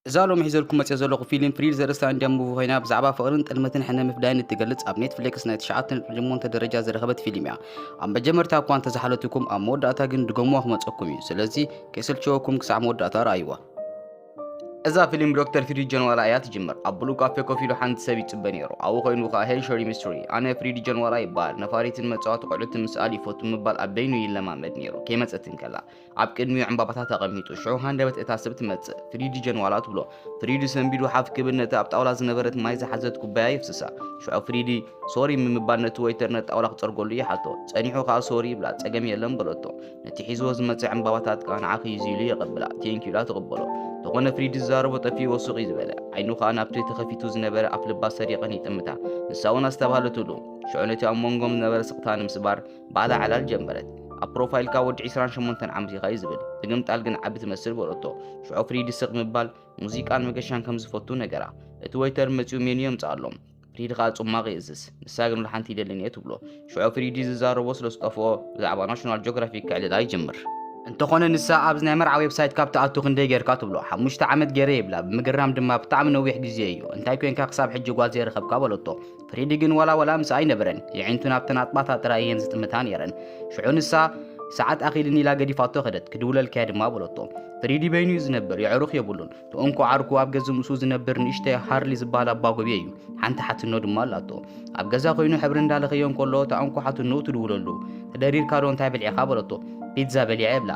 እዛ ሎሚ ሒዘልኩም መፅእ ዘለኹ ፊልም ፍሪድ ዘርእስታ እንዲያ ሙቪ ኮይና ብዛዕባ ፍቕርን ጥልመትን ሕነ ምፍዳይን እትገልጽ ኣብ ኔትፍሊክስ ናይ ትሽዓተ ነጥቢ ሸሞንተ ደረጃ ዝረኸበት ፊልም እያ። ኣብ መጀመርታ እኳ እንተዝሓለትኩም ኣብ መወዳእታ ግን ድገሙዋ ክመፀኩም እዩ። ስለዚ ከይሰልቸወኩም ክሳዕ መወዳእታ ረኣይዋ። እዛ ፊልም ብዶክተር ፍሪድ ጀንዋላ እያ ትጅምር። ኣብ ብሉእ ካፌ ኮፍ ኢሉ ሓንቲ ሰብ ይጽበ ነይሩ። ኣብኡ ኮይኑ ከኣ ሄይ ሸሪ ሚስትሪ፣ ኣነ ፍሪድ ጀንዋላ ይበሃል። ነፋሪትን መጻወቲ ቆልዑትን ምስኣል ይፈቱ ምባል ኣብ በይኑ ይለማመድ ነይሩ። ከይመጸት እንከላ ኣብ ቅድሚኡ ዕምባባታት ኣቐሚጡ። ሽዑ ሃንደበት እታ ሰብ ትመጽእ። ፍሪድ ጀንዋላ ትብሎ። ፍሪድ ሰንቢዱ ሓፍ ክብል ነቲ ኣብ ጣውላ ዝነበረት ማይ ዝሓዘት ኩባያ የፍስሳ። ሽዑ ፍሪዲ ሶሪ ምባል ነቲ ወይተር ነቲ ጣውላ ክጸርገሉ ይሓቶ። ጸኒሑ ከኣ ሶሪ ይብላ። ጸገም የለን በለቶ። ነቲ ሒዝዎ ዝመጸ ዕምባባታት ከኣ ንዓኺ እዩ ኢሉ የቐብላ። ቴንኪዩ ኢላ ትቕበሎ። እንተኾነ ፍሪዲ ዝዛረቦ ጠፊእዎ ሱቕ እዩ ዝበለ። ዓይኑ ከኣ ናብቲ ተኸፊቱ ዝነበረ ኣፍ ልባ ሰሪቐን ይጥምታ። ንሳ እውን ኣስተባህለትሉ። ሽዑ ነቲ ኣብ መንጎም ዝነበረ ስቕታ ንምስባር ባዕላ ዕላል ጀመረት። ኣብ ፕሮፋይልካ ወዲ ዒስራን ሸሞንተን ዓመት ኢኻ እዩ ዝብል። ምግምጣል ግን ዓቢ ትመስል በለቶ። ሽዑ ፍሪዲ ስቕ ምባል ሙዚቃን መገሻን ከም ዝፈቱ ነገራ። እቲ ወይተር መጺኡ ሜኑ የምጽኣሎም። ፍሪዲ ከኣ ጽማቕ ይእዝዝ። ንሳ ግን ወላ ሓንቲ ይደልን እየ ትብሎ። ሽዑ ፍሪዲ ዝዛረቦ ስለ ዝጠፍኦ ብዛዕባ ናሽናል ጂኦግራፊክ ከዕልላ ይጅምር። እንተኾነ ንሳ ኣብዚ ናይ መርዓ ዌብሳይት ካብ ትኣቱ ክንደይ ጌርካ ትብሎ። ሓሙሽተ ዓመት ገይረ ይብላ። ብምግራም ድማ ብጣዕሚ ነዊሕ ግዜ እዩ። እንታይ ኮንካ ክሳብ ሕጂ ጓል ዘይረኸብካ በለቶ። ፍሪዲ ግን ዋላ ዋላ ምስኣ ኣይነበረን። የዒንቱ ናብተን ኣጥባታ ጥራይ እየን ዝጥምታ ነይረን። ሽዑ ንሳ ሰዓት ኣኺልኒ ኢላ ገዲፋቶ ከደት። ክድውለልካ እየ ድማ በለቶ። ፍሪዲ በይኑ እዩ ዝነብር፣ የዕሩኽ የብሉን። እቲ እንኮ ዓርኩ ኣብ ገዝኡ ምስኡ ዝነብር ንእሽተይ ሃርሊ ዝበሃል ኣባጎብየ እዩ። ሓንቲ ሓትኖ ድማ ኣላቶ። ኣብ ገዛ ኮይኑ ሕብሪ እንዳለኸዮ እንከሎ እታ እንኮ ሓትኖኡ ትድውለሉ። ተደሪርካ ዶ እንታይ በሊዕኻ በለቶ። ፒዛ በሊዐ ይብላ።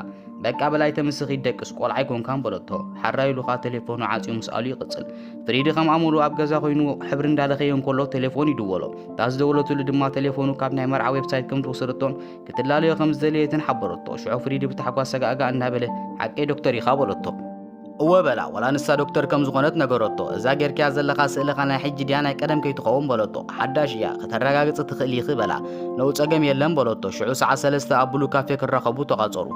በቃ በል ኣይተምስኽ ይደቅስ ቆልዓ ኣይኮንካን በለቶ። ሓራይ ኢሉ ኸኣ ቴሌፎኑ ዓጽዩ ምስኣሉ ይቕጽል። ፍሪዲ ከም ኣመሉ ኣብ ገዛ ኮይኑ ሕብሪ እንዳለኸዮ እንከሎ ቴሌፎን ይድወሎ። እታ ዝደወለትሉ ድማ ቴሌፎኑ ካብ ናይ መርዓ ዌብሳይት ከም ዝወሰደቶን ክትላለዮ ከም ዝደለየትን ሓበረቶ። ሽዑ ፍሪዲ ብታሕጓስ ሰጋእጋእ እናበለ ሓቀይ ዶክተር ኢኻ በለቶ። እወ በላ፣ ዋላ ንሳ ዶክተር ከም ዝኾነት ነገረቶ። እዛ ጌርካያ ዘለኻ ስእልኻ ናይ ሕጂ ድያ ናይ ቀደም ከይትኸውን በለቶ። ሓዳሽ እያ፣ ከተረጋግጺ ትኽእሊ ኢኺ በላ። ነኡ ጸገም የለን በለቶ። ሽዑ ሰዓት ሰለስተ ኣብ ብሉ ካፌ ክራኸቡ ተቓጸሩ።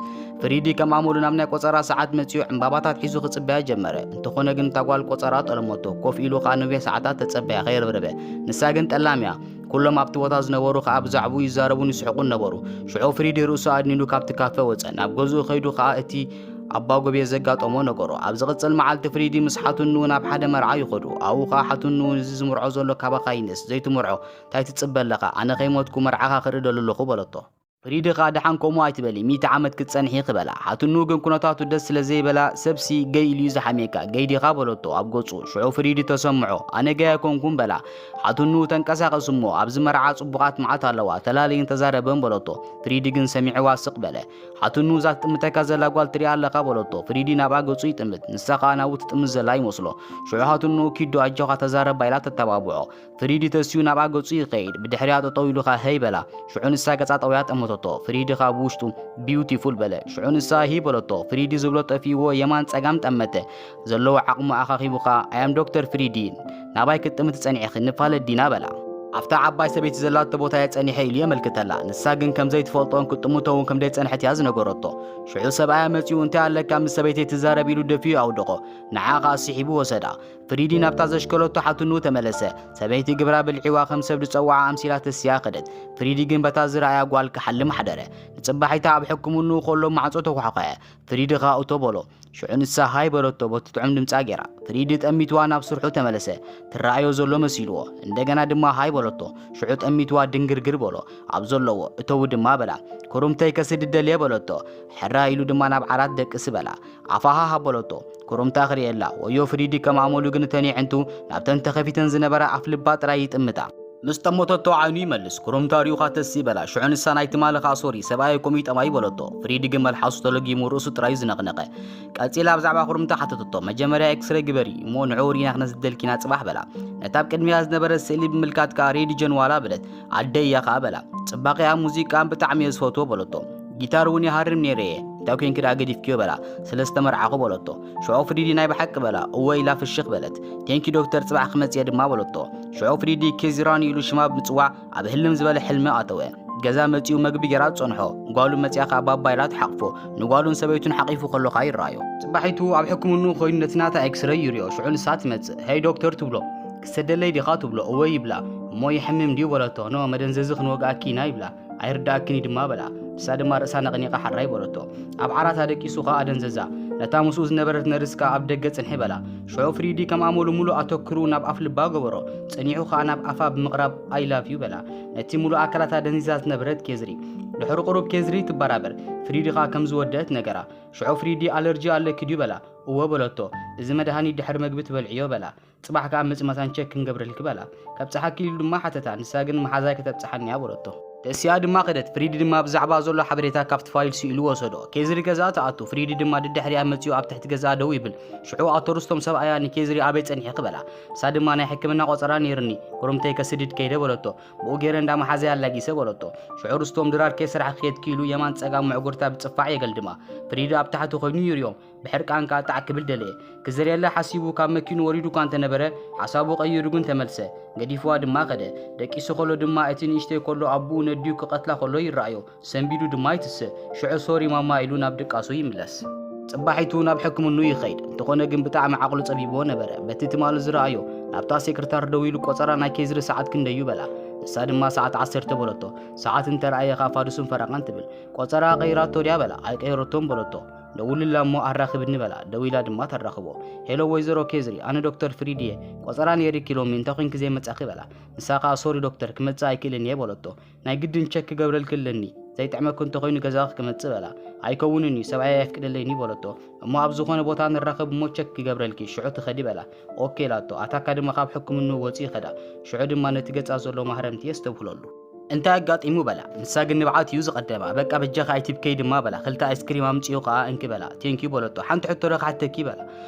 ፍሪዲ ከም ኣመሉ ናብ ናይ ቆጸራ ሰዓት መጺኡ ዕምባባታት ሒዙ ክጽበያ ጀመረ። እንተኾነ ግን እታ ጓል ቆጸራ ጠለመቶ። ኮፍ ኢሉ ኸኣ ነዊሕ ሰዓታት ተጸበያ ከየርብርበ። ንሳ ግን ጠላም እያ። ኩሎም ኣብቲ ቦታ ዝነበሩ ኸኣ ብዛዕባኡ ይዛረቡን ይስሕቁን ነበሩ። ሽዑ ፍሪዲ ርእሱ ኣድኒኑ ካብቲ ካፈ ወጸ። ናብ ገዝኡ ከይዱ ኸኣ እቲ ኣባጎብየ ዘጋጠሞ ነገሮ። ኣብ ዝቕጽል መዓልቲ ፍሪዲ ምስ ሓትንኡ ናብ ሓደ መርዓ ይኸዱ። ኣብኡ ኸኣ ሓትንኡ፣ እዚ ዝምርዖ ዘሎ ካባኻ ይንእስ፣ ዘይትምርዖ እንታይ ትጽበ ኣለኻ? ኣነ ከይሞትኩ መርዓኻ ክርኢ ደሊ ኣለኹ በለቶ። ፍሪዲ ኸኣ ደሓን ከምኡ ኣይትበሊ፣ ሚእቲ ዓመት ክትጸንሒ ኢኺ በላ። ሓትንኡ ግን ኩነታቱ ደስ ስለ ዘይበላ፣ ሰብሲ ገይ ኢሉ እዩ ዝሓምየካ፣ ገይ ዲኻ በለቶ ኣብ ገጹ። ሽዑ ፍሪዲ ተሰምዖ፣ ኣነ ገይ ኣይኮንኩን በላ። ሓትንኡ ተንቀሳቐስ እሞ፣ ኣብዚ መርዓ ጽቡቓት መዓት ኣለዋ፣ ተላለይን ተዛረበን በለቶ። ፍሪዲ ግን ሰሚዕዋ ስቕ በለ። ሓትንኡ እዛ ትጥምተካ ዘላ ጓል ትሪኣ ኣለኻ በለቶ። ፍሪዲ ናብኣ ገጹ ይጥምት፣ ንሳ ኸኣ ናብኡ ትጥምት ዘላ ይመስሎ። ሽዑ ሓትንኡ ኪድ ዶ ኣጆኻ ተዛረባ ኢላ ተተባብዖ። ፍሪዲ ተሲኡ ናብኣ ገጹ ይኸይድ። ብድሕሪኣ ጠጠው ኢሉ ኸኣ ሄይ በላ። ሽዑ ንሳ ገጻ ጠውያ ጠመተቶ። ፍሪዲ ኸኣ ብውሽጡ ቢዩቲፉል በለ። ሽዑ ንሳ ሂ በለቶ። ፍሪዲ ዝብሎ ጠፊእዎ የማን ጸጋም ጠመተ። ዘለዎ ዓቕሙ ኣኻኺቡ ኸኣ ኣይ ኣም ዶክተር ፍሪዲ፣ ናባይ ክትጥምቲ ጸኒዕኺ ንፋለጥ ዲና በላ። ኣብታ ዓባይ ሰበይቲ ዘላቶ ቦታ እየ ጸኒሐ ኢሉ የመልክተላ። ንሳ ግን ከም ዘይትፈልጦን ክትጥምቶ እውን ከም ዘይጸንሐት እያ ዝነገረቶ። ሽዑ ሰብኣያ መጺኡ እንታይ ኣለካ ምስ ሰበይተይ ትዛረብ ኢሉ ደፊኡ ኣውደቖ። ንዓ ኸኣ ስሒቡ ወሰዳ። ፍሪዲ ናብታ ዘሽከለቶ ሓትንኡ ተመለሰ። ሰበይቲ ግብራ ብልዒዋ ከም ሰብ ዝጸውዓ ኣምሲላ ተሲያ ከደት። ፍሪዲ ግን በታ ዝረኣያ ጓል ክሓልም ሓደረ። ንጽባሒታ ኣብ ሕክምንኡ ከሎ ማዕጾ ተኳሕኮሐ። ፍሪዲ ኸኣ እቶ በሎ። ሽዑ ንሳ ሃይ በለቶ በቲ ጥዑም ድምጻ ጌራ። ፍሪዲ ጠሚትዋ ናብ ስርሑ ተመለሰ። ትረኣዮ ዘሎ መሲልዎ። እንደገና ድማ ሃይ በለቶ። ሽዑ ጠሚትዋ ድንግርግር በሎ። ኣብ ዘለዎ እተዊ ድማ በላ። ኩሩምተይ ከስድድ ደልየ በለቶ። ሕራይ ኢሉ ድማ ናብ ዓራት ደቅሲ በላ። ኣፋ ሃህ ኣበለቶ። ኮረምታ ክርእየላ፣ ወዮ ፍሪዲ ከም ኣመሉ ግን እተን የዕንቱ ናብተን ተኸፊተን ዝነበራ ኣፍልባ ጥራይ ይጥምታ። ምስ ጠመተቶ ዓይኑ ይመልስ። ኮረምታ ሪኡኻ ተስ ይበላ። ሽዑ ንሳ ናይ ትማሊ ኸኣ ሶሪ፣ ሰብኣየ ከምኡ ይጠማይ በለቶ። ፍሪዲ ግን መልሓሱ ተለጊሙ ርእሱ ጥራይ ዝነቕነቐ። ቀጺላ ብዛዕባ ኮረምታ ሓተተቶ። መጀመርያ ኤክስሬ ግበሪ እሞ ንዕኡ ርኢና ክነስደልኪና ጽባሕ በላ። ነታ ኣብ ቅድሚኣ ዝነበረት ስእሊ ብምልካት ከኣ ሬዲ ጀንዋላ በለት። ኣደይ እያ ከኣ በላ። ጽባቐኣ ሙዚቃ ብጣዕሚ እየ ዝፈትዎ በለቶ። ጊታር እውን ይሃርም ነይረ እየ። እንታይ ኮንኪ ደኣ ገዲፍክዮ በላ። ስለ ዝተመርዓኹ በለቶ። ሽዑ ፍሪዲ ናይ ብሓቂ በላ። እወ ኢላ ፍሽኽ በለት። ቴንኪ ዶክተር ጽባሕ ክመጽእ እየ ድማ በለቶ። ሽዑ ፍሪዲ ኬዚራኒ ኢሉ ሽማ ብምጽዋዕ ኣብ ህልም ዝበለ ሕልሚ ኣተወ። ገዛ መጺኡ መግቢ ጌራ ትጸንሖ። ጓሉ መጺኣ ከኣ ባባ ኢላ ትሓቕፎ። ንጓሉን ሰበይቱን ሓቒፉ ከሎ ከኣ ይረኣዮ። ጽባሒቱ ኣብ ሕክምንኡ ኮይኑ ነቲ ናታ ኤክስረይ ይሪኦ። ሽዑ ንሳ ትመጽእ። ሄይ ዶክተር ትብሎ። ክሰደለይ ዲኻ ትብሎ። እወ ይብላ። እሞ ይሕምም ድዩ በለቶ። ኖ መደንዘዚ ክንወግኣኪ ኢና ይብላ። ኣይርዳእክን እዩ ድማ በላ። ንሳ ድማ ርእሳ ነቕኒቓ ሓራይ በለቶ። ኣብ ዓራታ ደቂሱ ኸኣ ኣደንዘዛ። ነታ ምስኡ ዝነበረት ነርስ ከኣ ኣብ ደገ ጽንሒ በላ። ሽዑ ፍሪዲ ከም ኣመሉ ምሉእ ኣተኩርኡ ናብ ኣፍ ልባ ገበሮ። ጸኒሑ ኸኣ ናብ ኣፋ ብምቕራብ "I love you" በላ። ነቲ ምሉእ ኣካላታ ደንዚዛ ዝነበረት ኬዝሪ። ድሕሪ ቁሩብ ኬዝሪ ትበራበር። ፍሪዲ ኸኣ ከም ዝወደአት ነገራ። ሽዑ ፍሪዲ "ኣለርጂ ኣለኪ ድዩ?" በላ። "እወ" በለቶ። "እዚ መድሃኒት ድሕሪ መግቢ ትበልዕዮ" በላ። "ጽባሕ ከኣ መጺ መታን ቸክ ክንገብረልኪ" በላ። "ከብጽሓኪ" ኢሉ ድማ ሓተታ። ንሳ ግን "መሓዛይ ከተብጽሓኒ እያ" በለቶ። ደሲኣ ድማ ከደት። ፍሪዲ ድማ ብዛዕባ ዘሎ ሓበሬታ ካብቲ ፋይል ስኢሉ ወሰዶ። ኬዝሪ ገዛ ትኣቱ። ፍሪዲ ድማ ደድሕሪኣ መጺኡ ኣብ ትሕቲ ገዛ ደው ይብል። ሽዑ ኣቶ ሩስቶም ሰብኣያ ንኬዝሪ "ኣበይ ጸኒሕኪ?" በላ። ንሳ ድማ "ናይ ሕክምና ቆጸራ ነይርኒ፣ ኩርምተይ ከስድድ ከይደ" በለቶ። "ብኡ ገይረ እንዳ መሓዛይ ኣላጊሰ" በለቶ። ሽዑ ሩስቶም "ድራር ከይሰራሕ ክየድኪ" ኢሉ የማን ጸጋም ምዕጉርታ ብጽፋዕ የገልድማ። ፍሪዲ ኣብ ታሕቲ ኮይኑ ይርእዮም። ብሕርቃን ከኣ ጣዕ ክብል ደለየ። ክዘርየላ ሓሲቡ ካብ መኪኑ ወሪዱ እኳ እንተነበረ፣ ሓሳቡ ቀይሩ ግን ተመልሰ። ገዲፍዋ ድማ ከደ። ደቂሱ ከሎ ድማ እቲ ንእሽተይ ከሎ ኣቦኡ ነዲኡ ክቐትላ ከሎ ይረኣዮ። ሰንቢዱ ድማ ይትስእ። ሽዑ "ሶሪ ማማ" ኢሉ ናብ ድቃሱ ይምለስ። ጽባሒቱ ናብ ሕክምኑ ይኸይድ። እንተኾነ ግን ብጣዕሚ ዓቕሉ ጸቢብዎ ነበረ። በቲ ትማሊ ዝረኣዮ፣ ናብታ ሴክረታር ደው ኢሉ "ቆጸራ ናይ ኬዝሪ ሰዓት ክንደዩ?" በላ። ንሳ ድማ "ሰዓት ዓሰርተ" በለቶ። "ሰዓት እንተረኣየ ከኣ ፋዱስን ፈረቓን" ትብል። "ቆጸራ ቀይራቶ ድያ?" በላ። "ኣይቀየረቶን" በለቶ። "ደውልላ እሞ ኣራኽብኒ" በላ። ደዊላ ድማ ተራኽቦ። "ሄሎ ወይዘሮ ኬዝሪ፣ ኣነ ዶክተር ፍሪድ እየ። ቆጸራ ነይርኪ ሎሚ፣ እንታይ ኮንኪ ዘይመጻኺ?" በላ። ንሳ ከኣ "ሶሪ ዶክተር፣ ክመጽእ ኣይክእልን እየ" በለቶ። "ናይ ግድን ቸክ ክገብረልኪ ኣለኒ፣ ዘይጥዕመኪ እንተኾይኑ ገዛኺ ክመጽእ" በላ። "ኣይከውንን እዩ፣ ሰብኣይ ኣየፍቅደለይን እዩ" በለቶ። "እሞ ኣብ ዝኾነ ቦታ ንራኸብ እሞ ቸክ ክገብረልኪ፣ ሽዑ ትኸዲ" በላ። "ኦኬ" ኢላቶ። ኣታካ ድማ ካብ ሕክምንኡ ወጺኡ ይኸዳ። ሽዑ ድማ ነቲ ገጻ ዘሎ ማህረምቲ የስተብህለሉ። "እንታይ ኣጋጢሙ?" በላ። ንሳ ግን ንብዓት እዩ ዝቐደማ። "በቃ በጃኻ ኣይትብከይ" ድማ በላ። ክልተ ኣይስክሪም ኣምጺኡ ከኣ "እንኪ" በላ። "ቴንኪዩ" በለቶ። "ሓንቲ ሕቶ ዶ ክሓተኪ?" በላ።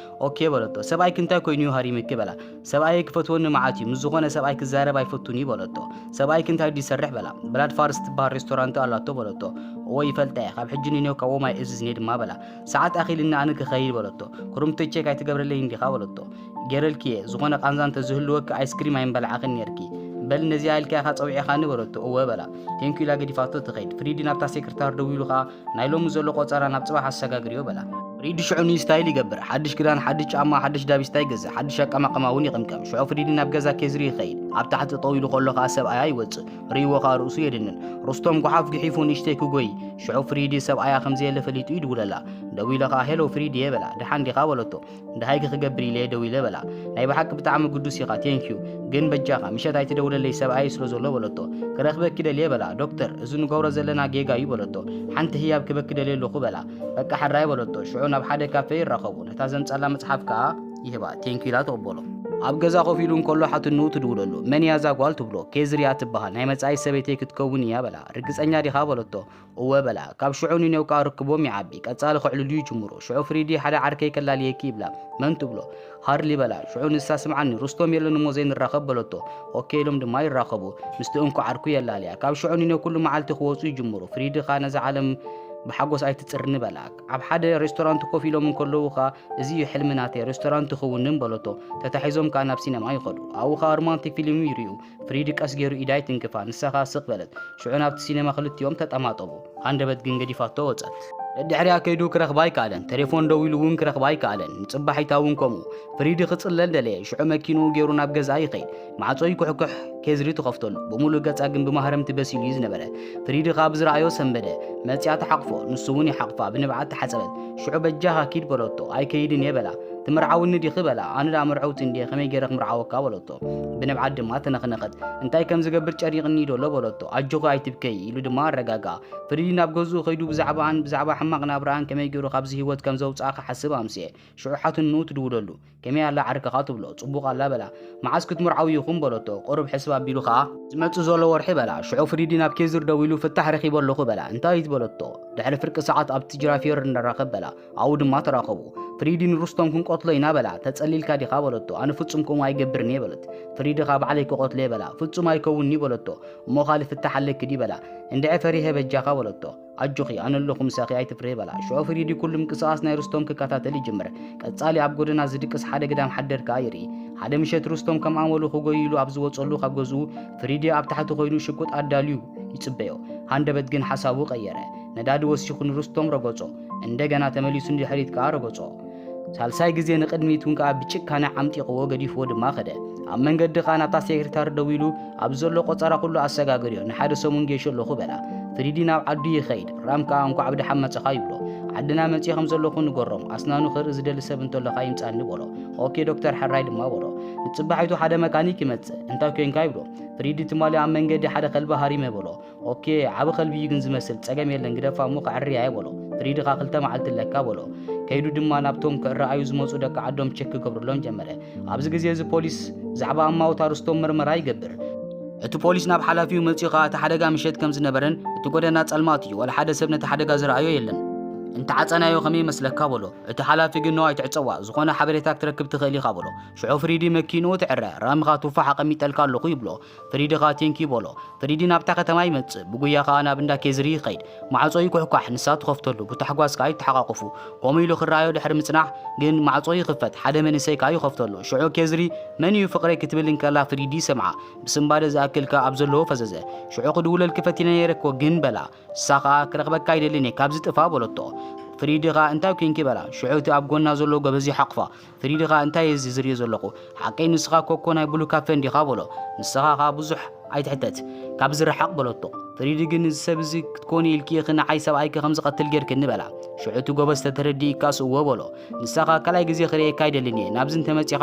"ኦኬ" በለቶ። "ሰብኣይኪ እንታይ ኮይኑ እዩ ሃሪምኪ?" በላ። "ሰብኣየይ ክፈትወኒ መዓት እዩ፣ ምስ ዝኾነ ሰብኣይ ክዛረብ ኣይፈቱን እዩ" በለቶ። "ሰብኣይኪ እንታይ ድዩ ዝሰርሕ?" በላ። "ብላድ ፋርስ ትበሃል ሬስቶራንት ኣላቶ" በለቶ። "እወ ይፈልጣ እየ፣ ካብ ሕጂ ንኔው ካብኦም ኣይእዝዝን እየ" ድማ በላ። "ሰዓት ኣኺልኒ ኣነ ክኸይድ" በለቶ። "ክሩምተይ ቸክ ኣይትገብረለይን ዲኻ?" በለቶ። "ገይረልኪ እየ፣ ዝኾነ ቃንዛ እንተዝህልወኪ ኣይስክሪም ኣይምበላዕኽን ኔርኪ። በል ነዚኣ ኢልካ ኢኻ ጸዊዕኻኒ" በለቶ። "እወ" በላ። ቴንኪዩ ኢላ ገዲፋቶ ትኸይድ። ፍሪዲ ናብታ ሴክረታር ደዊሉ ከኣ "ናይ ሎሚ ዘሎ ቆጸራ ናብ ጽባሕ ኣሰጋግርዮ" በላ። ፍሪዲ ሽዑ ኒው ስታይል ይገብር። ሓድሽ ክዳን፣ ሓድሽ ጫማ፣ ሓድሽ ዳቢስታ ይገዝእ። ሓድሽ ኣቀማቕማ እውን ይቕምቀም። ሽዑ ፍሪዲ ናብ ገዛ ኬዝሪ ይኸይድ። ኣብ ታሕቲ ጠው ኢሉ ከሎ ከኣ ሰብኣያ ይወጽእ። ርእይዎ ከኣ ርእሱ የድንን። ሩስቶም ጓሓፍ ግሒፉ ንእሽተይ ክጎይ። ሽዑ ፍሪዲ ሰብኣያ ከም ዘየለ ፈሊጡ ይድውለላ። ደዊለ ከኣ "ሄሎ ፍሪዲ" እየ በላ። "ደሓን ዲኻ?" በለቶ። "ደሃይኪ ክገብር ኢለ እየ ደዊለ" በላ። "ናይ ብሓቂ ብጣዕሚ ግዱስ ኢኻ፣ ቴንኪዩ። ግን በጃኻ ምሸት ኣይትደውለለይ፣ ሰብኣየይ ስለ ዘሎ" በለቶ። "ክረኽበኪ ደልየ" በላ። "ዶክተር፣ እዚ ንገብሮ ዘለና ጌጋ እዩ" በለቶ። "ሓንቲ ህያብ ክበኪ ደልየ ኣለኹ" በላ። "በቃ ሕራይ" በለቶ። ሽዑ ናብ ሓደ ካፌ ይራኸቡ። ነታ ዘምጻላ መጽሓፍ ከኣ ይህባ። "ቴንኪዩ" ኢላ ትቕበሎ። ኣብ ገዛ ኮፍ ኢሉ እንከሎ ሓትንኡ ትድውለሉ። "መን እያ እዛ ጓል?" ትብሎ። "ኬዝሪ እያ ትበሃል፣ ናይ መጻኢት ሰበይተይ ክትከውን እያ" በላ። "ርግጸኛ ዲኻ?" በለቶ። "እወ" በላ። ካብ ሽዑ ንኔው ከኣ ርክቦም ይዓቢ። ቀጻሊ ከዕልሉ ይጅምሩ። ሽዑ ፍሪዲ "ሓደ ዓርከይ ከላልየኪ" ይብላ። "መን?" ትብሎ። "ሃርሊ" በላ። ሽዑ ንሳ "ስምዓኒ፣ ሩስቶም የለን እሞ ዘይንራኸብ" በለቶ። "ኦኬ" ኢሎም ድማ ይራኸቡ። ምስቲ እንኮ ዓርኩ የላልያ። ካብ ሽዑ ንኔው ኩሉ መዓልቲ ክወጹ ይጅምሩ። ፍሪዲ ከኣ ነዛ ዓለም ብሓጎስ ኣይትጽርኒ በላ። ኣብ ሓደ ሬስቶራንት ኮፍ ኢሎም እንከለዉ ከኣ "እዚ እዩ ሕልሚ ናተይ፣ ሬስቶራንት ክውንን" በለቶ። ተታሒዞም ከኣ ናብ ሲነማ ይኸዱ። ኣብኡ ከኣ ሮማንቲክ ፊልም ይርእዩ። ፍሪዲ ቀስ ገይሩ ኢዳ ይትንክፋ፣ ንሳ ከኣ ስቕ በለት። ሽዑ ናብቲ ሲነማ ክልቲኦም ተጠማጠሙ። ሃንደበት ግን ገዲፋቶ ወጸት። ደድሕሪኣ ከይዱ ክረኽባ ኣይከኣለን። ቴሌፎን ደዊሉ እውን ክረኽባ ኣይከኣለን። ንጽባሒታ እውን ከምኡ። ፍሪዲ ክጽለል ደለየ። ሽዑ መኪንኡ ገይሩ ናብ ገዝኣ ይኸይድ። ማዕጾ ይኩሕኩሕ፣ ኬዝሪ ትኸፍተሉ። ብምሉእ ገጻ ግን ብማህረምቲ በሲሉ እዩ ዝነበረ። ፍሪዲ ከኣ ብዝረኣዮ ሰንበደ። መጺኣ ትሓቕፎ፣ ንሱ እውን ይሓቕፋ፣ ብንብዓት ተሓጸበት። ሽዑ "በጃኻ ኪድ" በለቶ። "ኣይከይድን እየ" በላ። "ትምርዓውኒ ዲኺ?" በላ። "ኣነ ደኣ መርዓውቲ እንድየ፣ ከመይ ገይረ ክምርዓወካ?" በለቶ። ብንብዓት ድማ ተነኽነኸት። "እንታይ ከም ዝገብር ጨኒቕኒ እዩ ደሎ" በለቶ። "ኣጆኺ ኣይትብከዪ" ኢሉ ድማ ኣረጋግኣ። ፍሪዲ ናብ ገዝኡ ከይዱ ብዛዕባኣን ብዛዕባ ሕማቕ ናብራኣን ከመይ ገይሩ ካብዚ ህይወት ከም ዘውጽኣ ክሓስብ ኣምስየ። ሽዑ ሓትንኡ ትድውለሉ። "ከመይ ኣላ ዓርክኻ?" ትብሎ። "ጽቡቕ ኣላ" በላ። "መዓስ ክትምርዓው ኢኹም?" በለቶ። "ቁሩብ ሕስብ ኣቢሉ ከኣ ዝመጽእ ዘሎ ወርሒ" በላ። ሽዑ ፍሪዲ ናብ ኬዝር ደዊሉ "ፍታሕ ረኺበ ኣለኹ" በላ። "እንታይ?" በለቶ። "ድሕሪ ፍርቂ ሰዓት ኣብቲ ጅራፊየር ንራኸብ" በላ። ኣብኡ ድማ ተራኸቡ። ፍሪዲ "ንሩስቶም ክንቀትሎ ኢና" በላ። "ተጸሊልካ ዲኻ?" በለቶ። "ኣነ ፍጹም ከምኡ ኣይገብርን እየ" በለት። ፍሪዲ ከኣ "ባዕለይ ክቐትሎ እየ" በላ። "ፍጹም ኣይከውንን'ዩ" በለቶ። "እሞ ካልእ ፍታሕ ኣለኪ ድዩ?" በላ። "እንድዒ ፈሪሀ በጃኻ" በለቶ። "ኣጆኺ፣ ኣነ ኣለኹ ምሳኺ፣ ኣይትፍርሂ" በላ። ሽዑ ፍሪዲ ኩሉ ምንቅስቓስ ናይ ሩስቶም ክከታተል ይጅምር። ቀጻሊ ኣብ ጎደና ዝድቅስ ሓደ ግዳም ሓደር ከኣ ይርኢ። ሓደ ምሸት ሩስቶም ከም ኣመሉ ክጎይ ኢሉ ኣብ ዝወጸሉ ካብ ገዝኡ ፍሪዲ ኣብ ታሕቲ ኮይኑ ሽጉጥ ኣዳልዩ ይጽበዮ። ሃንደበት ግን ሓሳቡ ቀየረ። ነዳዲ ወሲኹ ንሩስቶም ረገጾ። እንደገና ተመሊሱ ንድሕሪት ከኣ ረገጾ። ሳልሳይ ግዜ ንቕድሚት እውን ከኣ ብጭካነ ዓምጢቕዎ ገዲፍዎ ድማ ከደ። ኣብ መንገዲ ከኣ ናብታ ሴክሬታሪ ደዊሉ ኣብ ዘሎ ቆጸራ ኩሉ ኣሰጋግርዮ፣ ንሓደ ሰሙን ጌሾ ኣለኹ በላ። ፍሪዲ ናብ ዓዱ ይኸይድ። ራም ከኣ እንኳዕ ብደሓን መጻኻ ይብሎ። ዓድና መጺእ ከም ዘለኹ ንገሮም፣ ኣስናኑ ክርኢ ዝደሊ ሰብ እንተሎ ከኣ ይምጻኒ በሎ። ኦኬ ዶክተር ሕራይ ድማ በሎ። ንጽባሒቱ ሓደ መካኒክ ይመጽእ። እንታይ ኮንካ ይብሎ። ፍሪዲ ትማሊ ኣብ መንገዲ ሓደ ከልቢ ሃሪመ በሎ። ኦኬ ዓቢ ከልቢ እዩ ግን ዝመስል፣ ጸገም የለን ግደፋ እሞ ከዕርያ እየ በሎ። ፍሪዲ ከኣ ክልተ መዓልቲ ኣለካ በሎ። ከይዱ ድማ ናብቶም ክዕረኣዩ ዝመጹ ደቂ ዓዶም ቸክ ክገብርሎም ጀመረ። ኣብዚ ግዜ እዚ ፖሊስ ብዛዕባ ኣማውታ ርስቶም ምርመራ ይገብር። እቲ ፖሊስ ናብ ሓላፊኡ መጺኡ ከኣ እቲ ሓደጋ ምሸት ከም ዝነበረን እቲ ጎደና ጸልማት እዩ፣ ዋላ ሓደ ሰብ ነቲ ሓደጋ ዝረኣዮ የለን። እንተዓጸናዮ ከመይ ይመስለካ በሎ። እቲ ሓላፊ ግን ኖ ኣይትዕጸዋ፣ ዝኾነ ሓበሬታ ክትረክብ ትኽእል ኢኻ በሎ። ሽዑ ፍሪዲ መኪንኡ ትዕረ፣ ራሚ ከኣ ቱፋሕ ኣቐሚጠልካ ኣለኹ ይብሎ። ፍሪዲ ከኣ ቴንኪ በሎ። ፍሪዲ ናብታ ከተማ ይመጽእ፣ ብጉያ ከኣ ናብ እንዳ ኬዝሪ ይኸይድ። ማዕጾ ይኩሕኳሕ፣ ንሳ ትኸፍተሉ፣ ብታሕጓስ ከኣ ይተሓቋቆፉ። ከምኡ ኢሉ ክረኣዮ ድሕሪ ምጽናሕ ግን ማዕጾ ይኽፈት፣ ሓደ መንእሰይ ከኣ ይኸፍተሉ። ሽዑ ኬዝሪ መን እዩ ፍቕረይ ክትብል እንከላ ፍሪዲ ይሰምዓ። ብስንባደ ዝኣክል ከኣ ኣብ ዘለዎ ፈዘዘ። ሽዑ ክድውለልኪ ፈቲነ ነይረ እኮ ግን በላ። ንሳ ኸኣ ክረኽበካ ኣይደልን እየ፣ ካብዚ ጥፋ በለቶ። ፍሪዲ ኸኣ እንታይ ኮንኪ በላ። ሽዑ እቲ ኣብ ጎና ዘሎ ጎበዝ ይሓቑፋ። ፍሪዲ ኸኣ እንታይ እየ እዚ ዝሪኦ ዘለኹ? ሓቀይ ንስኻ ኮኮ ናይ ብሉ ካፈ እንዲኻ በሎ። ንስኻ ኸኣ ብዙሕ ኣይትሕተት፣ ካብዚ ርሓቕ በለቶ። ፍሪዲ ግን እዚ ሰብ እዚ ክትኮኒ ኢልኪ ኢኺ ንዓይ ሰብኣይኪ ከም ዝቐትል ጌርክኒ በላ። ሽዑ እቲ ጎበዝ ተተረዲእካስ እወ በሎ። ንሳ ኸኣ ካልኣይ ግዜ ክርእየካ ኣይደልን እየ፣ ናብዚ እንተመጺኻ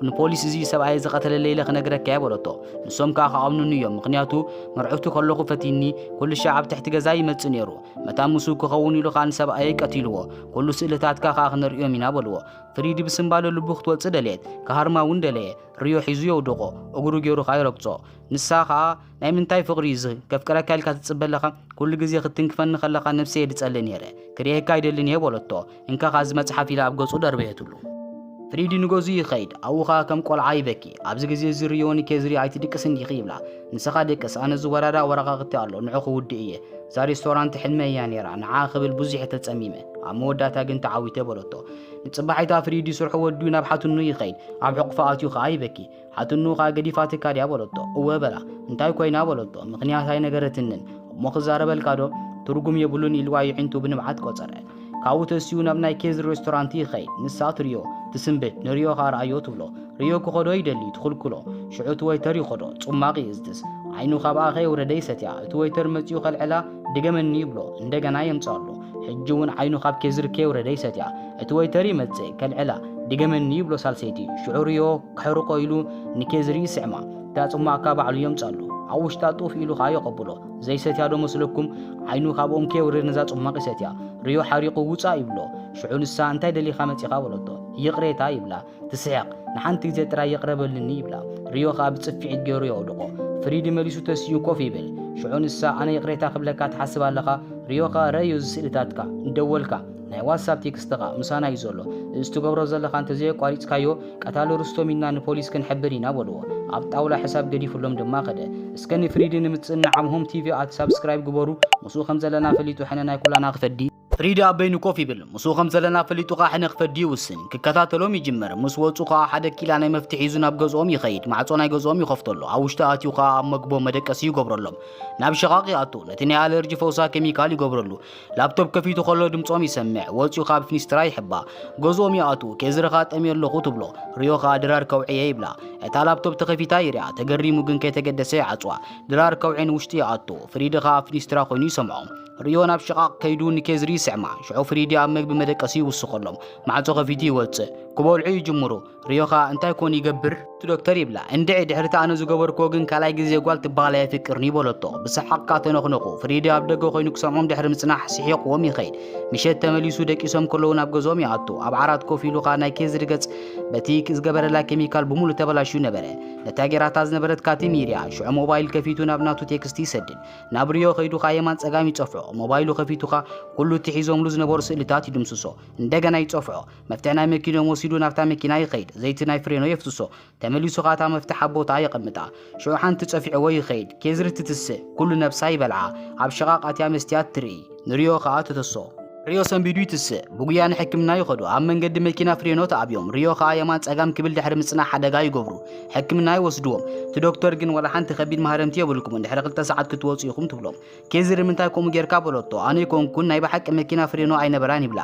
ንፖሊስ እዚ ሰብኣይ ዝቐተለለይ ኢለ ክነግረካ እየ በለቶ። ንሶም ከኣ ክኣምኑኒ እዮም፣ ምኽንያቱ መርዑቱ ከለኹ ፈቲኒ፣ ኩሉ ሻዕ ኣብ ትሕቲ ገዛ ይመጽእ ነይሩ። መታን ምስኡ ክኸውን ኢሉ ከኣ ንሰብኣየይ ቀቲልዎ። ኩሉ ስእልታትካ ከኣ ክነርእዮም ኢና በልዎ። ፍሪዲ ብስንባደ ልቡ ክትወጽእ ደለየት፣ ክሃርማ እውን ደለየ። ሪዮ ሒዙ የውድቖ፣ እግሩ ገይሩ ከኣ ይረግጾ። ንሳ ከኣ ናይ ምንታይ ፍቕሪ እዩ እዚ? ከፍቅረካ ኢልካ ትጽበ ኣለኻ? ኩሉ ግዜ ክትትንክፈኒ ከለኻ ነብሰይ እየ ድጸልእ ነይረ። ክርእየካ ኣይደልን እየ በለቶ። እንካ ከኣ እዚ መጽሓፍ ኢላ ኣብ ገጹ ደርበየትሉ። ፍሪዲ ንገዝኡ ይኸይድ፣ ኣብኡ ኸኣ ከም ቆልዓ ይበኪ። ኣብዚ ግዜ እዚ ሪዮ ንኬዝሪ ኣይትድቅስን ዲኺ ይብላ። ንስኻ ድቅስ፣ ኣነ እዚ ወራዳ ወረቓቕቲ ኣሎ፣ ንዑ ክውድእ እየ። እዛ ሬስቶራንት ሕልመይ እያ ነይራ፣ ንዓ ክብል ብዙሕ እየ ተጸሚመ። ኣብ መወዳእታ ግን ተዓዊተ በለቶ። ንጽባሒታ ፍሪዲ ስርሑ ወዲኡ ናብ ሓትኑ ይኸይድ፣ ኣብ ሕቑፋ ኣትዩ ኸኣ ይበኪ። ሓትኑ ኸኣ ገዲፋትካ ድያ በለቶ። እወ በላ። እንታይ ኮይና በለቶ። ምኽንያት ኣይነገረትንን። እሞ ክዛረበልካ ዶ? ትርጉም የብሉን ኢልዋ የዒንቱ ብንብዓት ቆጸረ። ካብኡ ተሲኡ ናብ ናይ ኬዝሪ ሬስቶራንት ይኸይድ። ንሳ ትሪዮ፣ ትስንብድ፣ ንሪዮ ኸኣ ርኣዮ ትብሎ። ሪዮ ክኸዶ ይደሊ፣ ትኽልክሎ። ሽዑ እቲ ወይተር ይኸዶ፣ ጽማቕ ይእዝዝ። ዓይኑ ካብኣ ከየውረደ ይሰትያ። እቲ ወይተር መጺኡ ከልዕላ፣ ድገመኒ ይብሎ፣ እንደገና የምጽኣሉ። ሕጂ እውን ዓይኑ ካብ ኬዝሪ ከየውረደ ይሰትያ። እቲ ወይተር ይመጽእ፣ ከልዕላ፣ ድገመኒ ይብሎ ሳልሰይቲ። ሽዑ ሪዮ ከሕርቆ ኢሉ ንኬዝሪ ይስዕማ። እታ ጽማቕ ከኣ ባዕሉ የምጽኣሉ። ኣብ ውሽጣ ጡፍ ኢሉ ከኣ የቐብሎ። ዘይሰትያ ዶ መስለኩም? ዓይኑ ካብኦም ከየውርድ ነዛ ጽማቕ ይሰትያ። ሪዮ ሓሪቑ ውጻእ ይብሎ። ሽዑ ንሳ እንታይ ደሊኻ መጺኻ በለቶ። ይቕሬታ ይብላ። ትስሕቕ። ንሓንቲ ግዜ ጥራይ ይቕረ በልኒ ይብላ። ሪዮ ከኣ ብጽፍዒት ገይሩ የውድቖ። ፍሪዲ መሊሱ ተሲኡ ኮፍ ይብል። ሽዑ ንሳ ኣነ ይቕሬታ ክብለካ ትሓስብ ኣለኻ? ሪዮ ከኣ ረእዮ እዚ ስእልታትካ፣ እንደወልካ፣ ናይ ዋትሳፕ ቴክስትኻ ምሳና እዩ ዘሎ። እዚ ትገብሮ ዘለኻ እንተዘየቋሪጽካዮ ቀታሊ ርስቶም ኢልና ንፖሊስ ክንሕብር ኢና በልዎ። ኣብ ጣውላ ሕሳብ ገዲፉሎም ድማ ከደ። እስከ ንፍሪዲ ንምጽእ ንዓም ሆም ቲቪ ኣት ሳብስክራይብ ግበሩ። ምስኡ ከም ዘለና ፈሊጡ ሕነ ናይ ኩላና ክፈዲ። ፍሪዲ ኣብ በይኑ ኮፍ ይብል። ምስኡ ከም ዘለና ፈሊጡ ከኣ ሕነ ክፈዲ ይውስን። ክከታተሎም ይጅምር። ምስ ወጹ ከኣ ሓደ ኪላ ናይ መፍትሒ ሒዙ ናብ ገዝኦም ይኸይድ። ማዕጾ ናይ ገዝኦም ይኸፍተሉ። ኣብ ውሽጢ ኣትዩ ከኣ ኣብ መግቦ መደቀሲ ይገብረሎም። ናብ ሽቓቕ ይኣቱ። ነቲ ናይ ኣለርጂ ፈውሳ ኬሚካል ይገብረሉ። ላፕቶፕ ከፊቱ ከሎ ድምጾም ይሰምዕ። ወጺኡ ካብ ፊኒስትራ ይሕባ። ገዝኦም ይኣቱ። ኬዝሪ ከኣ ጠምየ ኣለኹ ትብሎ። ሪዮ ከኣ ድራር ከውዕየ ይብላ። እታ ላፕቶፕ ተኸፊታ ይርኣ። ተገሪሙ ግን ከይተገደሰ ይዓጽዋ። ድራር ከውዒ ንውሽጢ ይኣቱ። ፍሪዲ ከኣ ኣብ ፊኒስትራ ኮይኑ ይሰምዖ። ሪዮ ናብ ሽቓቕ ከይዱ ንኬዝሪ ይስዕማ። ሽዑ ፍሪዲ ኣብ መግቢ መደቀሲ ይውስኸሎም። ማዕጾ ከፊቱ ይወጽእ። ክበልዑ ይጅምሩ። ሪዮ ከኣ እንታይ ኮን ይገብር? እቲ ዶክተር ይብላ። እንድዒ ድሕሪ እቲ ኣነ ዝገበርክዎ ግን ካልኣይ ግዜ ጓል ትበሃል ኣየፍቅርን እዩ በለቶ። ብሰሓቕ ከኣ ተነኽነኹ። ፍሪዲ ኣብ ደገ ኮይኑ ክሰምዖም ድሕሪ ምጽናሕ ስሒቕዎም ይኸይድ። ምሸት ተመሊሱ ደቂሶም ከለዉ ናብ ገዝኦም ይኣቱ። ኣብ ዓራት ኮፍ ኢሉ ከኣ ናይ ኬዝሪ ገጽ በቲ ዝገበረላ ኬሚካል ብምሉእ ተበላሽዩ ነበረ። ነታ ጌራታ ዝነበረት ካቲም ይርኣ። ሽዑ ሞባይል ከፊቱ ናብ ናቱ ቴክስት ይሰድድ። ናብ ሪዮ ከይዱ ከኣ የማን ጸጋም ይጸፍዖ። ሞባይሉ ከፊቱ ከኣ ኩሉ እቲ ሒዞምሉ ዝነበሩ ስእልታት ይድምስሶ። እንደገና ይጸፍዖ። መፍትሕ ናይ መኪኖም ወሲዱ ናብታ መኪና ይኸይድ። ዘይቲ ናይ ፍሬኖ የፍስሶ። ተመሊሱ ከኣ እታ መፍትሕ ኣብ ቦታኣ የቐምጣ። ሽዑ ሓንቲ ጸፊዕዎ ይኸይድ። ኬዝሪ ትትስእ። ኩሉ ነብሳ ይበልዓ። ኣብ ሽቓቕ ኣትያ መስትያት ትርኢ። ንሪዮ ከኣ ትተሶ። ሪዮ ሰንቢዱ ይትስእ። ብጉያ ንሕክምና ይኸዱ። ኣብ መንገዲ መኪና ፍሬኖ ተኣብዮም። ሪዮ ከኣ የማን ጸጋም ክብል ድሕሪ ምጽናሕ ሓደጋ ይገብሩ። ሕክምና ይወስድዎም። እቲ ዶክተር ግን ዋላ ሓንቲ ከቢድ ማህረምቲ የብልኩምን፣ ድሕሪ ክልተ ሰዓት ክትወጹ ኢኹም ትብሎም። ኬዝሪ ንምንታይ ከምኡ ጌርካ በለቶ። ኣነ ኣይኮንኩን፣ ናይ ብሓቂ መኪና ፍሬኖ ኣይነበራን ይብላ።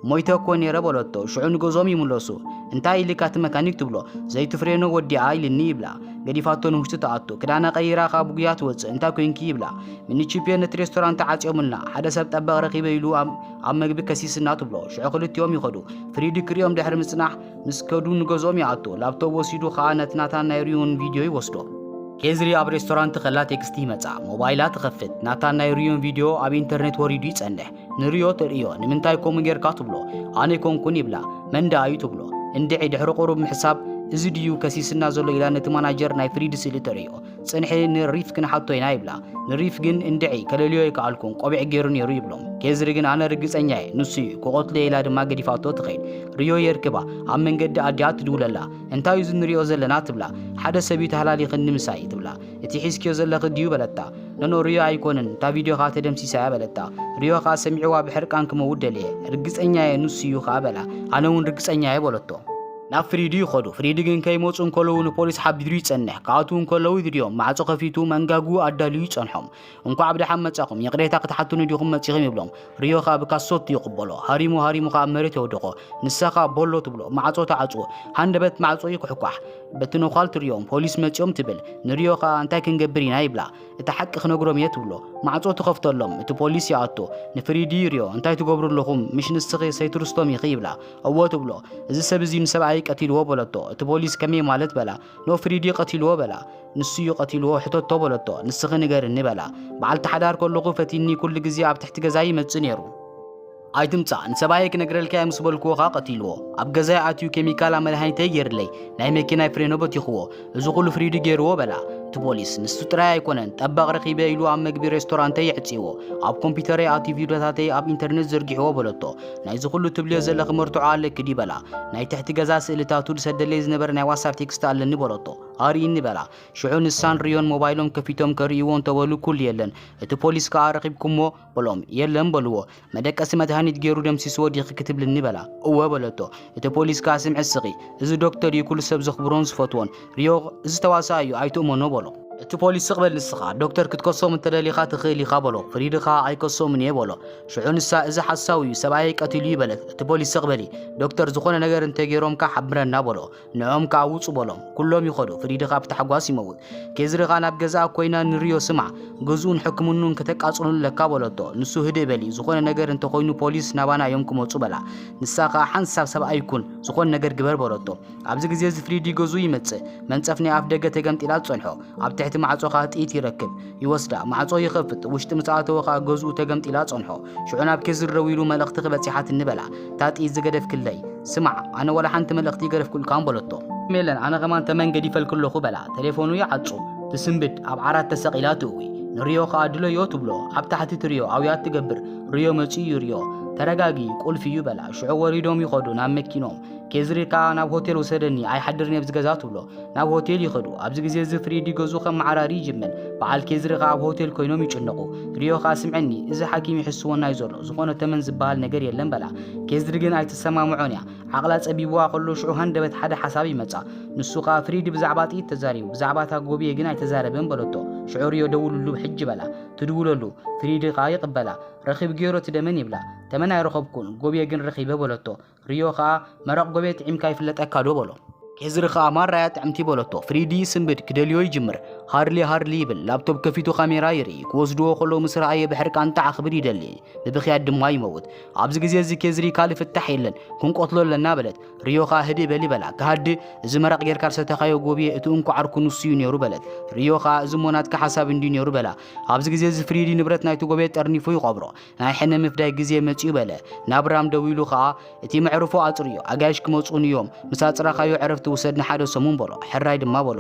ሞይተ እኮ ነይረ በለቶ። ሽዑ ንገዝኦም ይምለሱ። እንታይ ኢልካ እቲ መካኒክ ትብሎ። ዘይቲ ፍሬኖ ወዲኣ ኢልኒ ይብላ። ገዲፋቶ ንውሽጢ ትኣቱ። ክዳና ቀይራ ካብ ጉያ ትወጽእ። "እንታይ ኮንኪ?" ይብላ። "ምንቺ ፒዮን ነቲ ሬስቶራንት ዓጽዮምልና፣ ሓደ ሰብ ጠበቕ ረኺበ ኢሉ ኣብ፣ ኣብ መግቢ ከሲስና" ትብሎ። ሽዑ ክልቲኦም ይኸዱ። ፍሪዲ ክሪኦም ድሕሪ ምጽናሕ ምስ ከዱ ንገዝኦም ይኣቱ። ላፕቶፕ ወሲዱ ከኣ ነቲ ናታን ናይ ሪዮን ቪድዮ ይወስዶ። ኬዝሪ ኣብ ሬስቶራንት ከላ ቴክስቲ ይመጻ። ሞባይላ ትኸፍት። ናታን ናይ ሪዮን ቪድዮ ኣብ ኢንተርኔት ወሪዱ ይጸንሕ። ንሪዮ ተርእዮ፣ "ንምንታይ ከምኡ ጌርካ?" ትብሎ። "ኣነ ኣይኮንኩን" ይብላ። "መን ደኣ እዩ?" ትብሎ። እንድዒ ድሕሪ ቁሩብ ምሕሳብ፣ "እዚ ድዩ ከሲስና ዘሎ?" ኢላ ነቲ ማናጀር ናይ ፍሪዲ ስእሊ ተርእዮ። "ጽንሒ ንሪፍ ክንሓቶ ኢና" ይብላ። ንሪፍ ግን እንድዒ ከለልዮ ኣይከኣልኩን፣ ቆቢዕ ገይሩ ነይሩ ይብሎም። ኬዝሪ ግን "ኣነ ርግጸኛ እየ፣ ንሱ እዩ፣ ክቐትሎ" ኢላ ድማ ገዲፋቶ ትኸይድ። ሪዮ የርክባ፣ ኣብ መንገዲ ኣዲኣ ትድውለላ። "እንታይ እዩ እዚ ንሪኦ ዘለና?" ትብላ። "ሓደ ሰብ እዩ ተሃላሊኽኒ ምሳይ" ትብላ። "እቲ ሒዝክዮ ዘለኺ ድዩ?" በለታ። "ኖኖ፣ ሪዮ ኣይኮነን፣ እታ ቪድዮ ከኣ ተደምሲሳ እያ" በለታ። ሪዮ ከኣ ሰሚዕዋ ብሕርቃን ክመውት ደለየ። "ርግጸኛ እየ፣ ንሱ እዩ ከኣ" በላ። "ኣነ እውን ርግጸኛ እየ" በለቶ። ናብ ፍሪዲ ይኸዱ። ፍሪዲ ግን ከይመጹ እንከለዉ ንፖሊስ ሓቢሩ ይጸንሕ። ክኣትዉ እንከለዉ ይድርዮም። ማዕጾ ከፊቱ መንጋጉ ኣዳልዩ ይጸንሖም። "እንኳዕ ብደሓን መጻኹም፣ ይቕሬታ ክትሓቱኒ ዲኹም መጺኹም?" ይብሎም። ሪዮ ከኣ ብካሶት ይቕበሎ። ሃሪሙ ሃሪሙ ከኣ ኣብ መሬት የውድቖ። ንሳ ከኣ "ቦሎ" ትብሎ። ማዕጾ ተዓጽዎ። ሃንደበት ማዕጾ ይኩሕኳሕ። በቲ ነዃል ትርእዮም ፖሊስ መጺኦም ትብል። ንሪዮ ከኣ "እንታይ ክንገብር ኢና?" ይብላ። "እቲ ሓቂ ክነግሮም እየ" ትብሎ። ማዕጾ ትኸፍተሎም። እቲ ፖሊስ ይኣቱ። ንፍሪዲ ይርዮ። "እንታይ ትገብሩ ኣለኹም? ምሽ ንስኺ ሰይቲ ርስቶም ኢኺ?" ይብላ። "እወ" ትብሎ። "እዚ ሰብ እዚ ንሰብኣይ ቀቲልዎ" በለቶ። እቲ ፖሊስ "ከመይ ማለት?" በላ። "ኖ፣ ፍሪዲ ቀቲልዎ" በላ። "ንሱ እዩ ቀቲልዎ፣ ሕተቶ" በለቶ። "ንስኺ ንገርኒ" በላ። "በዓልቲ ሓዳር ከለኹ ፈቲኒ፣ ኩሉ ግዜ ኣብ ትሕቲ ገዛይ ይመጽእ ነይሩ። ኣይትምጻእ፣ ንሰብኣየይ ክነግረልካ እየ ምስ በልክዎ ከኣ ቀቲልዎ። ኣብ ገዛይ ኣትዩ ኬሚካል ኣብ መድሃኒተይ ገይርለይ፣ ናይ መኪናይ ፍሬኖ በቲኽዎ። እዚ ኩሉ ፍሪዲ ገይርዎ" በላ። እቲ ፖሊስ "ንሱ ጥራይ ኣይኮነን፣ ጠባቕ ረኺበ" ኢሉ ኣብ መግቢ ሬስቶራንተይ የዕጽይዎ። ኣብ ኮምፒተረይ ኣትዩ ቪድዮታተይ ኣብ ኢንተርኔት ዘርጊሕዎ በለቶ። "ናይዚ ኩሉ ትብልዮ ዘለኺ መርትዖ ኣለኪ ድዩ?" በላ። "ናይ ትሕቲ ገዛ ስእልታቱ ዝሰደለይ ዝነበረ ናይ ዋትሳፕ ቴክስት ኣለኒ" በለቶ። "ኣርእይኒ" በላ። ሽዑ ንሳን ሪዮን ሞባይሎም ከፊቶም ከርእይዎ እንተበሉ ኩሉ የለን። እቲ ፖሊስ ከኣ "ረኺብኩሞ?" በሎም። "የለን" በልዎ። "መደቀሲ መድሃኒት ገይሩ ደምሲስዎ ዲኺ ክትብልኒ?" በላ። "እወ" በለቶ። እቲ ፖሊስ ከኣ "ስምዒ እስኺ፣ እዚ ዶክተር እዩ ኩሉ ሰብ ዘኽብሮን ዝፈትዎን። ሪዮ እዚ ተዋሳኣይ እዩ፣ ኣይትእመኖ" በሎ። እቲ ፖሊስ "ስቕ በል ንስኻ፣ ዶክተር ክትከሶም እንተደሊኻ ትኽእል ኢኻ" በሎ። ፍሪዲ ከኣ "ኣይከሶምን እየ" በሎ። ሽዑ ንሳ "እዚ ሓሳዊ እዩ፣ ሰብኣየይ ቀቲሉ እዩ" በለት። እቲ ፖሊስ "ስቕ በሊ፣ ዶክተር ዝኾነ ነገር እንተገይሮምካ ሓብረና" በሎ። ንዕኦም ከኣ "ውጹ" በሎም። ኩሎም ይኸዱ። ፍሪዲ ከኣ ብታሕጓስ ይመውት። ኬዝሪ ከኣ ናብ ገዛኣ ኮይና ንሪዮ "ስማዕ፣ ገዝኡን ሕክምንኡን ከተቃጽሉሉ ኣለካ" በለቶ። ንሱ "ህድእ በሊ፣ ዝኾነ ነገር እንተኾይኑ ፖሊስ ናባና እዮም ክመጹ" በላ። ንሳ ከኣ "ሓንሳብ ሰብኣይ ኩን፣ ዝኾነ ነገር ግበር" በለቶ። ኣብዚ ግዜ እዚ ፍሪዲ ገዝኡ ይመጽእ። መንጸፍ ናይ ኣፍ ደገ ተገምጢላ ትጸንሖ። ኣብ ትሕቲ ማዕጾ ከኣ ጥይት ይረክብ። ይወስዳ። ማዕጾ ይኸፍት። ውሽጢ ምስ ኣተወ ከኣ ገዝኡ ተገምጢላ ጸንሖ። ሽዑ ናብ ኬዝሪ ደዊሉ "መልእኽትኺ በጺሓትኒ" በላ። "እታ ጥይት ዝገደፍክለይ?" "ስማዕ፣ ኣነ ዋላ ሓንቲ መልእኽቲ ኣይገደፍኩልካን" በለቶ። "ሜለን፣ ኣነ ከማን ተመን ገዲፈልኪ ኣለኹ" በላ። ቴሌፎኑ ይዓጹ። ትስንብድ፣ ኣብ ዓራት ተሰቒላ ትእዊ። ንሪዮ ከኣ "ድለዮ" ትብሎ። ኣብ ታሕቲ ትሪዮ ኣውያት ትገብር። ሪዮ መጺኡ እዩ ሪዮ። "ተረጋጊ፣ ቁልፊ እዩ" በላ። ሽዑ ወሪዶም ይኸዱ ናብ መኪኖም። ኬዝሪ ከኣ "ናብ ሆቴል ውሰደኒ፣ ኣይሓድርን እየ ኣብዚ ገዛ" ትብሎ። ናብ ሆቴል ይኸዱ። ኣብዚ ግዜ እዚ ፍሪዲ ገዝኡ ከመዓራሪ ይጅምር። በዓል ኬዝሪ ከኣ ኣብ ሆቴል ኮይኖም ይጭነቑ። ሪዮ ከኣ "ስምዐኒ፣ እዚ ሓኪም ይሕስወና እዩ ዘሎ፣ ዝኾነ ተመን ዝበሃል ነገር የለን" በላ። ኬዝሪ ግን ኣይትሰማምዖን እያ። ዓቕላ ጸቢብዋ ከሎ ሽዑ ሃንደበት ሓደ ሓሳብ ይመጻ። ንሱ ከኣ ፍሪዲ ብዛዕባ ጥይት ተዛሪቡ፣ ብዛዕባ እታ ጎብየ ግን ኣይተዛረበን በለቶ። ሽዑ ሪዮ "ደውልሉ ሕጂ" በላ። ትድውለሉ። ፍሪዲ ከኣ ይቕበላ። "ረኺብ ገይሮ እቲ ደመን" ይብላ። "ተመን ኣይረኸብኩን፣ ጎብየ ግን ረኺበ" በለቶ። ሪዮ ከኣ "መረቕ ጎብየ ጥዒምካ ይፍለጠካ ዶ?" በሎ። ኬዝሪ ከኣ "ማራ እያ ጥዕምቲ" በለቶ። ፍሪዲ ይስንብድ፣ ክደልዮ ይጅምር። "ሃርሊ፣ ሃርሊ" ይብል። ላፕቶፕ ከፊቱ ካሜራ ይርኢ። ክወስድዎ ከለዉ ምስ ረኣየ ብሕርቃን ጣዕ ክብል ይደሊ። ብብኽያት ድማ ይመውት። ኣብዚ ግዜ እዚ ኬዝሪ "ካልእ ፍታሕ የለን፣ ክንቆትሎ ኣለና" በለት። ሪዮ ከኣ "ህድእ በሊ" በላ። "ክሃድእ፣ እዚ መረቕ ጌርካ ዝሰተኻዮ ጎብየ እቲ እንኮ ዓርኩ ንሱ እዩ ነይሩ" በለት። ሪዮ ከኣ "እዚ እሞ ናትካ ሓሳብ እንድዩ ነይሩ" በላ። ኣብዚ ግዜ እዚ ፍሪዲ ንብረት ናይቲ ጎብየ ጠርኒፉ ይቐብሮ። ናይ ሕነ ምፍዳይ ግዜ መጺኡ በለ። ናብ ራም ደዊሉ ከኣ "እቲ መዕርፎ ኣጽርዮ፣ ኣጋይሽ ክመጹን እዮም፣ ምስ ኣጽረኻዮ ዕረፍቲ ውሰድ ንሓደ ሰሙን" በሎ። ሕራይ ድማ በሎ።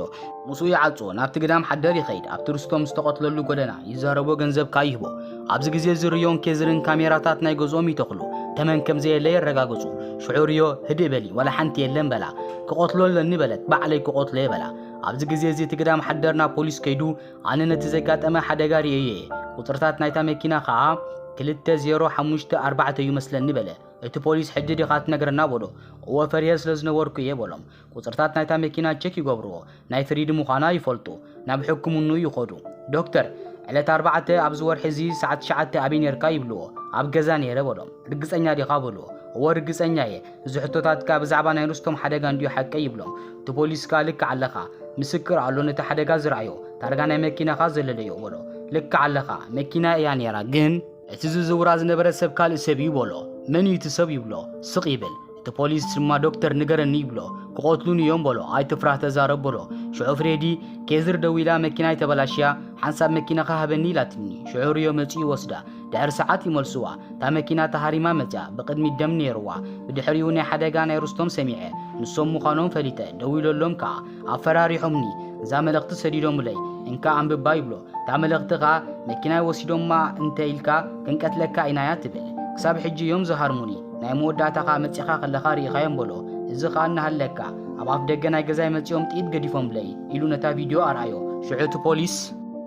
ምስኡ ይዓጽዎ፣ ናብቲ ግዳም ሓደር ይኸይድ። ኣብቲ ርስቶም ዝተቐትለሉ ጎደና ይዛረቦ፣ ገንዘብ ከኣ ይህቦ። ኣብዚ ግዜ እዚ ሪዮን ኬዝርን ካሜራታት ናይ ገዝኦም ይተኽሉ። ተመን ከም ዘየለ የረጋግጹ። ሽዑ ሪዮ "ህድእ በሊ፣ ዋላ ሓንቲ የለን" በላ። "ክቐትሎ ኣለኒ" በለት። "ባዕለይ ክቐትሎ እየ" በላ። ኣብዚ ግዜ እዚ እቲ ግዳም ሓደር ናብ ፖሊስ ከይዱ "ኣነ ነቲ ዘጋጠመ ሓደጋ ርእየዮ እየ። ቁጽርታት ናይታ መኪና ከኣ ክልተ ዜሮ ሓሙሽተ ኣርባዕተ እዩ መስለኒ" በለ። እቲ ፖሊስ "ሕጂ ዲኻ ትነግረና?" በሎ። "እወ፣ ፈሪሀ ስለ ዝነበርኩ እየ" በሎም። ቁጽርታት ናይታ መኪና ቸክ ይገብርዎ። ናይ ፍሪዲ ምዃና ይፈልጡ። ናብ ሕክምንኡ ይኸዱ። "ዶክተር፣ ዕለት ኣርባዕተ ኣብዚ ወርሒ እዚ ሰዓት ትሽዓተ ኣበይ ኔርካ?" ይብልዎ። "ኣብ ገዛ ኔረ" በሎም። "ርግጸኛ ዲኻ?" በልዎ። "እወ፣ ርግጸኛ እየ። እዚ ሕቶታትካ ብዛዕባ ናይ ርስቶም ሓደጋ እንድዩ ሓቀይ?" ይብሎም። እቲ ፖሊስ ከኣ "ልክዕ ኣለኻ፣ ምስክር ኣሎ ነቲ ሓደጋ ዝረኣዮ፣ ታርጋ ናይ መኪናኻ ዘለለዮ በሎ። ልክዕ ኣለኻ፣ መኪና እያ ነይራ፣ ግን እቲ ዝዝውራ ዝነበረ ሰብ ካልእ ሰብ እዩ በሎ። መን እዩ እቲ ሰብ ይብሎ። ስቕ ይብል። እቲ ፖሊስ ድማ ዶክተር ንገረኒ ይብሎ። ክቐትሉኒ እዮም በሎ። ኣይትፍራህ፣ ተዛረብ በሎ። ሽዑ ፍሬዲ፣ ኬዝር ደዊላ መኪናይ ተበላሽያ፣ ሓንሳብ መኪናኻ ሃበኒ ኢላትኒ። ሽዑ ሪዮ መጺኡ ይወስዳ። ድሕሪ ሰዓት ይመልስዋ። እታ መኪና ተሃሪማ መጺኣ። ብቕድሚት ደም ነይርዋ። ብድሕሪኡ ናይ ሓደጋ ናይ ሩስቶም ሰሚዐ። ንሶም ምዃኖም ፈሊጠ። ደዊለሎም ከኣ። ኣፈራሪሖምኒ። እዛ መልእኽቲ ሰዲዶምለይ። እንካ ኣንብባ ይብሎ። እታ መልእኽቲ ከኣ መኪናይ ወሲዶማ እንተ ኢልካ ክንቀትለካ ኢናያ ትብል። ክሳብ ሕጂ እዮም ዝሃርሙኒ። ናይ መወዳእታ ከኣ መጺኻ ከለኻ ርኢኻዮም በሎ። እዚ ከኣ እናሃለካ ኣብ ኣፍ ደገ ናይ ገዛይ መጺኦም ጥይት ገዲፎምለይ ኢሉ ነታ ቪድዮ ኣርኣዮ። ሽዑ እቲ ፖሊስ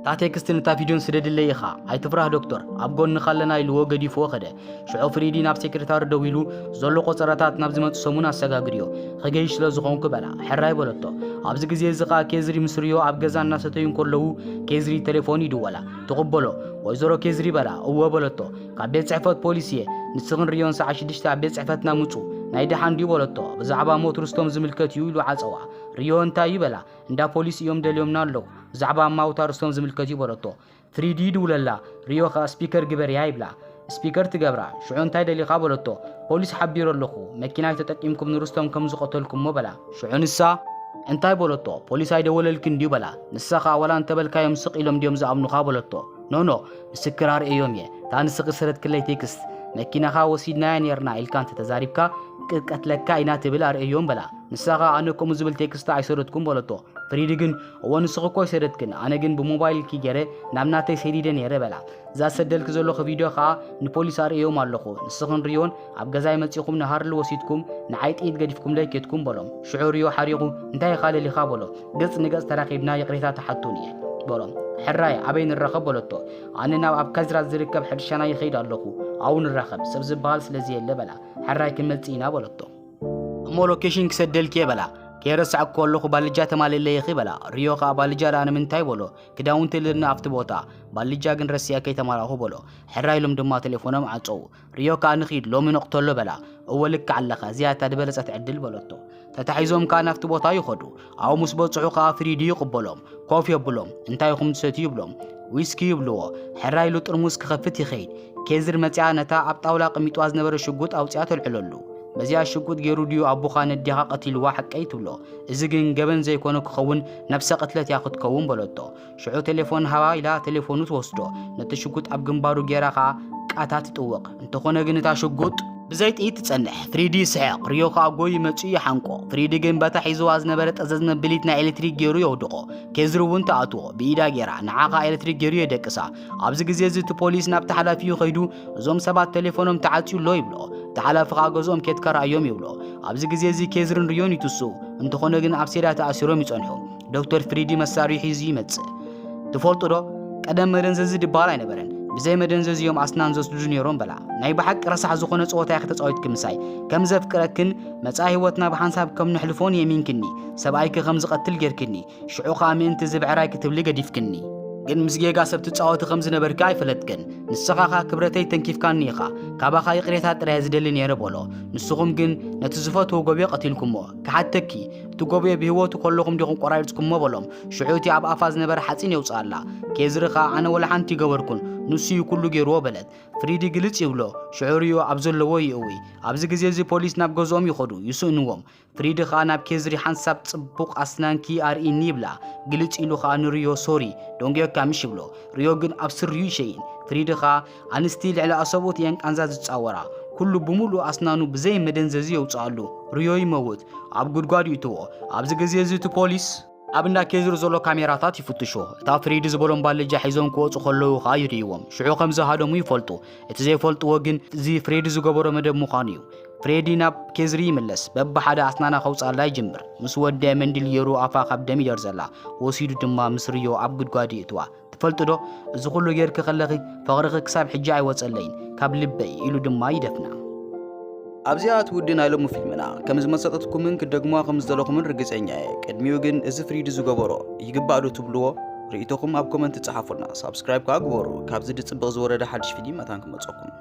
እታ ቴክስትን እታ ቪድዮን ስደድለይ ኢኻ፣ ኣይትፍራህ ዶክተር፣ ኣብ ጎንኻ ኣለና ኢልዎ ገዲፍዎ ከደ። ሽዑ ፍሪዲ ናብ ሴክሬታሪ ደዊሉ፣ ዘሎ ቆጸራታት ናብ ዝመጽእ ሰሙን ኣሰጋግርዮ፣ ክገይሽ ስለ ዝኾንኩ በላ፣ ሕራይ በለቶ። ኣብዚ ግዜ እዚ ኸኣ ኬዝሪ ምስ ሪዮ ኣብ ገዛ እናሰተዩ እንከለዉ፣ ኬዝሪ ቴሌፎን ይድወላ፣ ትቕበሎ። ወይዘሮ ኬዝሪ በላ፣ እወ በለቶ። ካብ ቤት ጽሕፈት ፖሊስ እየ፣ ንስኽን ሪዮን ሰዓት ሽዱሽተ ኣብ ቤት ጽሕፈትና ምጹ፣ ናይ ደሓን ድዩ በለቶ። ብዛዕባ ሞት ርስቶም ዝምልከት እዩ ኢሉ ዓጸዋ። ሪዮ እንታይ እዩ በላ፣ እንዳ ፖሊስ እዮም ደልዮምና ኣለዉ፣ ብዛዕባ ማውት ኣርስቶም ዝምልከት እዩ በለቶ። ፍሪዲ ይድውለላ፣ ሪዮ ኸኣ ስፒከር ግበርያ ይብላ። ስፒከር ትገብራ። ሽዑ እንታይ ደሊኻ በለቶ። ፖሊስ ሓቢረ ኣለኹ፣ መኪናይ ተጠቂምኩም ንርስቶም ከም ዝቐተልኩሞ በላ። ሽዑ ንሳ እንታይ በለቶ። ፖሊስ ኣይደወለልክን ድዩ በላ። ንሳ ኸኣ ዋላ እንተበልካዮም ስቕ ኢሎም ድዮም ዝኣምኑኻ በለቶ። ኖኖ፣ ምስክር ኣርእዮም እየ። እታ ንስኺ ዝሰደድክለይ ቴክስት፣ መኪናኻ ወሲድናያ ኔርና ኢልካ እንተተዛሪብካ፣ ክንቀትለካ ኢና ትብል ኣርእዮም በላ። ንሳ ኸኣ ኣነ ከምኡ ዝብል ቴክስት ኣይሰደድኩን በለቶ። ፍሪዲ ግን፣ እወ ንስኺ እኮ ኣይሰደድክን፣ ኣነ ግን ብሞባይልኪ ገይረ ናብ ናተይ ሰዲደ ነይረ በላ። እዛ ዝሰደልኪ ዘለኹ ቪድዮ ኸኣ ንፖሊስ ኣርእዮም ኣለኹ። ንስኽን ሪዮን ኣብ ገዛይ መጺኹም ንሃርሊ ወሲድኩም ንዓይ ጥይት ገዲፍኩምለይ ኬድኩም በሎም። ሽዑ ሪዮ ሓሪቑ፣ እንታይ ኢኻ ደሊኻ በሎ። ገጽ ንገጽ ተራኺብና ይቕሬታ ትሓቱኒ እየ በሎም። ሕራይ ኣበይ ንራኸብ በለቶ። ኣነ ናብ ኣብ ካዝራት ዝርከብ ሕርሻና ይኸይድ ኣለኹ። ኣብኡ ንራኸብ፣ ሰብ ዝበሃል ስለ ዘየለ በላ። ሕራይ ክንመጽእ ኢና በለቶ። እሞ ሎኬሽን ክሰደልኪ እየ በላ። ከይረሳዕኩ ከለኹ ባልጃ ተማልእለይ ኢኺ በላ። ሪዮ ኸኣ ባልጃ ደኣ ንምንታይ በሎ። ክዳውንቲ ኣለና ኣብቲ ቦታ። ባልጃ ግን ረሲዐ ከይተማላእኹ በሎ። ሕራይ ኢሎም ድማ ቴሌፎኖም ዓጸዉ። ሪዮ ከኣ ንኺድ ሎሚ ነቕተሎ በላ። እወ ልክዕ ኣለኻ፣ እዚኣ እታ ዝበለጸት ዕድል በለቶ። ተታሒዞም ከኣ ናብቲ ቦታ ይኸዱ። ኣብኡ ምስ በጽሑ ከኣ ፍሪዲ ይቕበሎም። ኮፍ የብሎም። እንታይ ኢኹም ትሰትዩ ይብሎም። ዊስኪ ይብልዎ። ሕራይ ኢሉ ጥርሙስ ክኸፍት ይኸይድ። ኬዝር መጺኣ ነታ ኣብ ጣውላ ኣቐሚጥዋ ዝነበረ ሽጉጥ ኣውጺኣ ተልዕለሉ። በዚኣ ሽጉጥ ገይሩ ድዩ ኣቦኻ ነዴኻ ቀቲልዋ ሓቀይ ትብሎ። እዚ ግን ገበን ዘይኮነ ክኸውን ነብሰ ቅትለት እያ ክትከውን በለቶ። ሽዑ ቴሌፎን ሃባ ኢላ ቴሌፎኑ ትወስዶ። ነቲ ሽጉጥ ኣብ ግንባሩ ገይራ ኸኣ ቃታ ትጥውቕ። እንተኾነ ግን እታ ሽጉጥ ብዘይ ጥይት ትጸንሕ። ፍሪዲ ይስሕቕ፣ ሪዮ ኸኣ ጎይ መጺኡ ይሓንቆ። ፍሪዲ ግን በታ ሒዝዋ ዝነበረ ጠዘዝ መብሊት ናይ ኤሌክትሪክ ገይሩ የውድቖ። ኬዝር እውን ትኣትዎ፣ ብኢዳ ገይራ፣ ንዓ ኸኣ ኤሌክትሪክ ገይሩ የደቅሳ። ኣብዚ ግዜ እዚ እቲ ፖሊስ ናብቲ ሓላፊኡ ኸይዱ፣ እዞም ሰባት ቴሌፎኖም ተዓጽዩ ኣሎ ይብሎ። እቲ ሓላፊ ኸኣ ገዝኦም ኬድካ ርኣዮም ይብሎ። ኣብዚ ግዜ እዚ ኬዝርን ሪዮን ይትስኡ፣ እንተኾነ ግን ኣብ ሴዳ ተኣሲሮም ይጸንሑ። ዶክተር ፍሪዲ መሳርሒ ሒዙ ይመጽእ። ትፈልጡ ዶ? ቀደም መደንዘዚ ድበሃል ኣይነበረን። ብዘይ መደንዘዚ እዮም ኣስናን ዘስድዱ ነይሮም በላ። ናይ ብሓቂ ረሳሕ ዝኾነ ጸወታ ኢኺ ተጻዊትኪ ምሳይ። ከም ዘፍቅረክን መጻኢ ህይወትና ብሓንሳብ ከም ነሕልፎን የሚንክኒ። ሰብኣይኪ ከም ዝቐትል ጌርክኒ። ሽዑ ኸኣ ምእንቲ እዚ ብዕራይ ክትብሊ ገዲፍክኒ። ግን ምስ ጌጋ ሰብ ትጻወቲ ከም ዝነበርኪ ኣይፈለጥክን። ንስኻ ኸኣ ክብረተይ ተንኪፍካኒ ኢኻ። ካባኻ ይቕሬታ ጥራይ ዝደሊ ነይረ በሎ። ንስኹም ግን ነቲ ዝፈትዎ ጎብዮ ቀቲልኩሞ። ክሓተኪ፣ እቲ ጎብዮ ብህይወቱ ከለኹም ዲኹም ቆራሪጽኩሞ በሎም። ሽዑ እቲ ኣብ ኣፋ ዝነበረ ሓጺን የውጽኣላ። ኬዝሪ ኸኣ ኣነ ወላ ሓንቲ ይገበርኩን፣ ንሱ እዩ ኩሉ ገይርዎ በለት። ፍሪዲ ግልጽ ይብሎ፣ ሽዑ ሪዮ ኣብ ዘለዎ ይእዊ። ኣብዚ ግዜ እዚ ፖሊስ ናብ ገዝኦም ይኸዱ፣ ይስእንዎም። ፍሪዲ ኸኣ ናብ ኬዝሪ ሓንሳብ ጽቡቕ ኣስናንኪ ኣርኢኒ ይብላ። ግልጽ ኢሉ ኸኣ ንሪዮ ሶሪ፣ ደንጉየካ ምሽ ይብሎ። ሪዮ ግን ኣብ ስሪኡ ይሸይን። ፍሪዲ ኸኣ ኣንስቲ ልዕሊ ኣሰብኡት እየን ቃንዛ ዝጻወራ። ኩሉ ብምሉእ ኣስናኑ ብዘይ መደንዘዚ የውጽኣሉ። ሪዮ ይመውት፣ ኣብ ጉድጓድ ይእትዎ። ኣብዚ ግዜ እዚ እቲ ፖሊስ ኣብ እንዳ ኬዝሪ ዘሎ ካሜራታት ይፍትሾ። እታ ፍሪዲ ዝበሎም ባልጃ ሒዞም ክወጹ ከለዉ ኸኣ ይርእይዎም። ሽዑ ከም ዝሃደሙ ይፈልጡ። እቲ ዘይፈልጥዎ ግን እዚ ፍሬዲ ዝገበሮ መደብ ምዃኑ እዩ። ፍሬዲ ናብ ኬዝሪ ይምለስ። በብሓደ ኣስናና ከውጽኣላ ይጅምር። ምስ ወደአ መንዲል ገይሩ ኣፋ ካብ ደም ይደርዘላ። ወሲዱ ድማ ምስ ሪዮ ኣብ ጉድጓድ ይእትዋ። ትፈልጢ ዶ? እዚ ኩሉ ጌርኪ ከለኺ ፍቕርኺ ክሳብ ሕጂ ኣይወጸለይን። ካብ ልበይ ኢሉ ድማ ይደፍና። ኣብዚኣ ትውዲ ናይ ሎሚ ፊልምና። ከም ዝመሰጠትኩምን ክደግሙዋ ከም ዝደለኹምን ርግጸኛ እየ። ቅድሚኡ ግን እዚ ፍሪዲ ዝገበሮ ይግባእ ዶ ትብልዎ? ርእይቶኹም ኣብ ኮመንት ጸሓፉልና። ሳብስክራይብ ከኣ ግበሩ። ካብዚ ድጽብቕ ዝወረደ ሓድሽ ፊልም መታን ክመጸኩም።